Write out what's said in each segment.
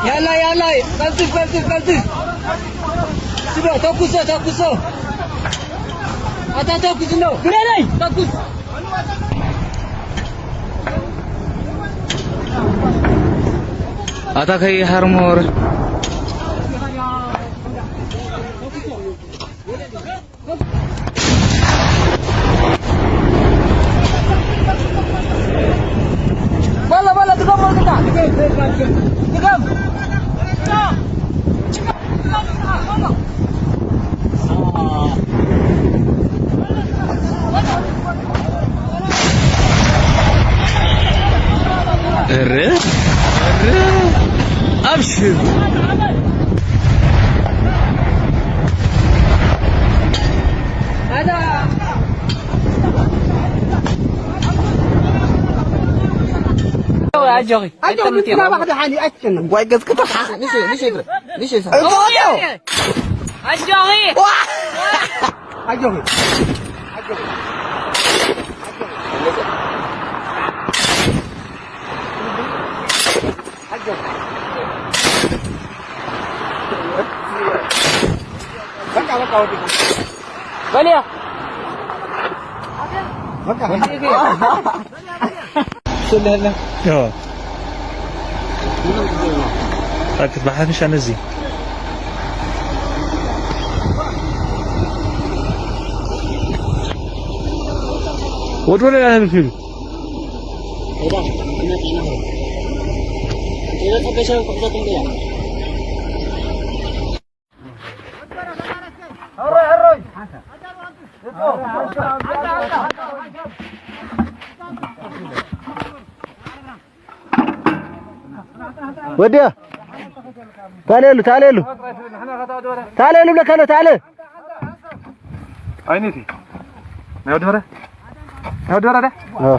ያላ ያላ፣ ቀልጥፍ ቀልጥፍ ቀልጥፍ። ስዶ፣ ተኩሶ ተኩሶ። ኣታ ተኩስ ነው። ግረደይ ተኩስ። ኣታ ከይሃርሞ ወረ። በላ በላ፣ ድገም ወልድካ። ድገም። እረ፣ እረ፣ ኣብሽር። ኣጆኺ፣ ኣጆኺ፣ ኣይተምትዮ። ምትናባሕ ደሓን እዩ፣ ኣይትጨነቕ። ጓይ ገጽ ክትሓ። ንሽ፣ ንሽ ይግረ፣ ንሽ ይሳ። እወ! ኣጆኺ። ዋ! ኣጆኺ። ኣጆኺ። ኣጆኺ። በቃ፣ በቃ፣ ወዲህ። በልያ። በቃ። ስለለ። ዮ። ኣክ ብሓፈሻ ነዚ። ወድ ወደ ያህል ፊልም። ወዲያ ታሌሉ፣ ታሌሉ፣ ታሌሉ ብለካ ኣሎ፣ ታሌ። ኣይነቲ። ናይ ወዲ በረ? ናይ ወዲ በረ ዳ? እ።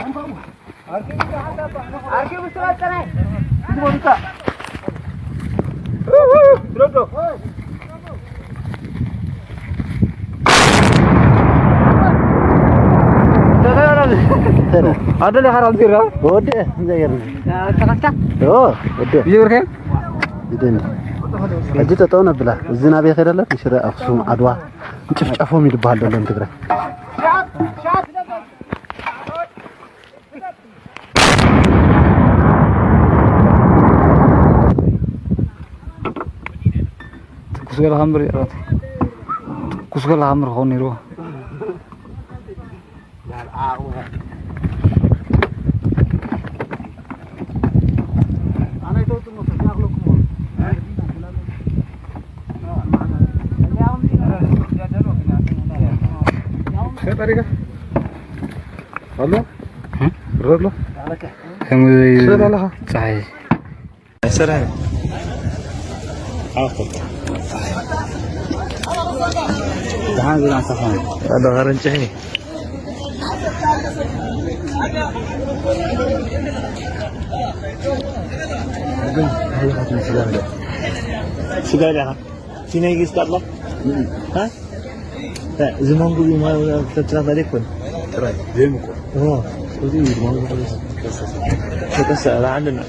ኣደለ ሓራም ቢራ? ወደ፣ እንታይ ገርም? ተኸፍታ? ኦ፣ ወደ። ይብርከ? ይደን። ሕጂ ጠጠው ነብላ። እዚ ናበይ ከደለ? ንሽረ ኣኽሱም፣ ዓድዋ፣ ጭፍጨፎም ይድበሃል ደሎ ንትግራይ። ትኩስ ገለ ከምር፣ ትኩስ ገለ ከምር ክኸውን ነይርዎ። ፈጣሪጋ ኣሎ። እ? ሮሎ። ከምዚ ስለ ኣለኻ። ፀሓይ። ኣይሰራሕን። ኣኹ። ደሓን ዝናሰኻ። ኣሎ ኸረንጭሒ። ስጋ ኢኻ። ሲናይ ጊስ ካጥላ? እ? ሃ? እዚ ማንጎ እዩ፣ ማ-፣ ተትራፍ ኣይኮን። ጥራይ፣ ዘይምቆ። ኦ፣ እዚ እዩ ማንጎ። ተቀሳ፣ ተቀሳ፣ ኣላ ዓንድና።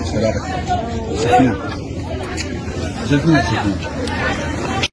ሰላም። ሰፊና፣ ሰፊና።